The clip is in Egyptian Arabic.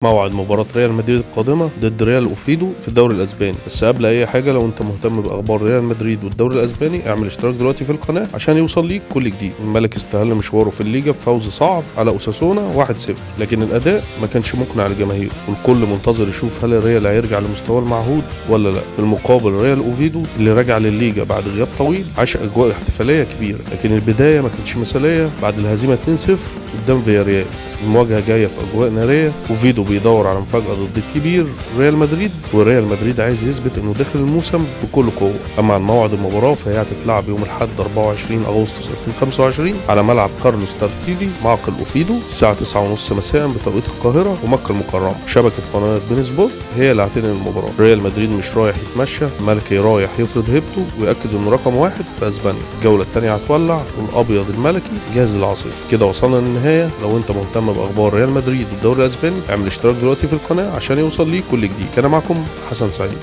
موعد مباراة ريال مدريد القادمة ضد ريال أوفيدو في الدوري الأسباني. بس قبل أي حاجة، لو أنت مهتم بأخبار ريال مدريد والدوري الأسباني اعمل اشتراك دلوقتي في القناة عشان يوصل ليك كل جديد. الملك استهل مشواره في الليجا بفوز صعب على أوساسونا 1-0، لكن الأداء ما كانش مقنع للجماهير، والكل منتظر يشوف هل الريال هيرجع لمستواه المعهود ولا لا. في المقابل ريال أوفيدو اللي رجع للليجا بعد غياب طويل عاش أجواء احتفالية كبيرة، لكن البداية ما كانتش مثالية بعد الهزيمة 2-0 قدام فياريال. المواجهة جاية في أجواء نارية، وفيدو بيدور على مفاجأة ضد الكبير ريال مدريد، وريال مدريد عايز يثبت انه داخل الموسم بكل قوة. اما عن موعد المباراة فهي هتتلعب يوم الأحد 24 أغسطس 2025 على ملعب كارلوس تارتيري معقل أوفيدو الساعة 9:30 مساء بتوقيت القاهرة ومكة المكرمة. شبكة قناة بين سبورت هي اللي هتنقل المباراة. ريال مدريد مش رايح يتمشى، الملكي رايح يفرض هيبته ويأكد انه رقم واحد في اسبانيا. الجولة الثانية هتولع والابيض الملكي جاهز للعاصفة. كده وصلنا للنهاية. لو انت مهتم باخبار ريال مدريد والدوري الاسباني اعمل اشتراك دلوقتي في القناة عشان يوصل ليك كل جديد. كان معكم حسن سعيد.